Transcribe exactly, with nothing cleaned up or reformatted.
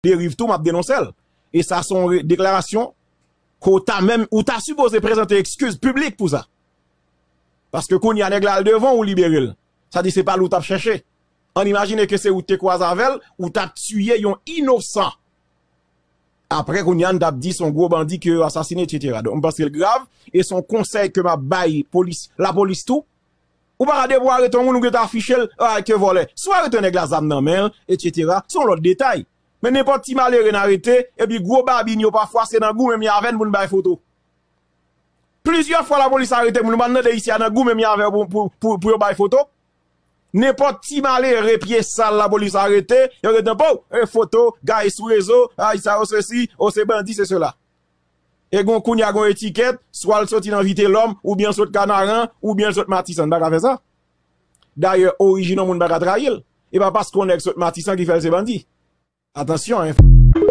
deriv tou, m ap denonse l. E sa se yon re- deklarasyon ke w ta menm, ou ta sipoze prezante ekskiz piblik pou sa. Paske kounye a nèg la al devan w, ou libere l. Sa di se pa li w t ap chèche. Ann imajine ke se ou te kwaze avè l, ou t ap tiye yon inosan. Apre kounye a n t ap di se yon gwo bandi ke yo asasinen, etsetera. Donk m panse l grav, e se yon konsèy ke m ap bay polis, lapolis tou. Ou pa ka depi w arete yon moun ou gentan afiche l, ah, ke vòlè. Si w arete yon nèg la zam nan men l, etsetera, se yon lòt detay. Men nenpòt ti malere n arete, epi gwo babin yo pafwa se nan goumen m y avè n pou n bay foto. Plizyè fwa lapolis arete moun, ou pa tande isi a nan goumen m y avè w pou, pou, pou, pou yo bay foto. Nenpòt ti malere pye sal lapolis arete, yo gentan pow, e foto, gaye sou rezo, ay sa yo sesi, o se bandi, se sela. E gon kounye a gon etikèt, swa l soti nan Vitelòm, oubyen l sot Kanaran, oubyen l sot Matisan. N pa ka fè sa. Dayè, orijin yon moun pa ka trayi l. E pa paske yon nèg sot Matisan ki fè l se bandi. Atansyon, hein.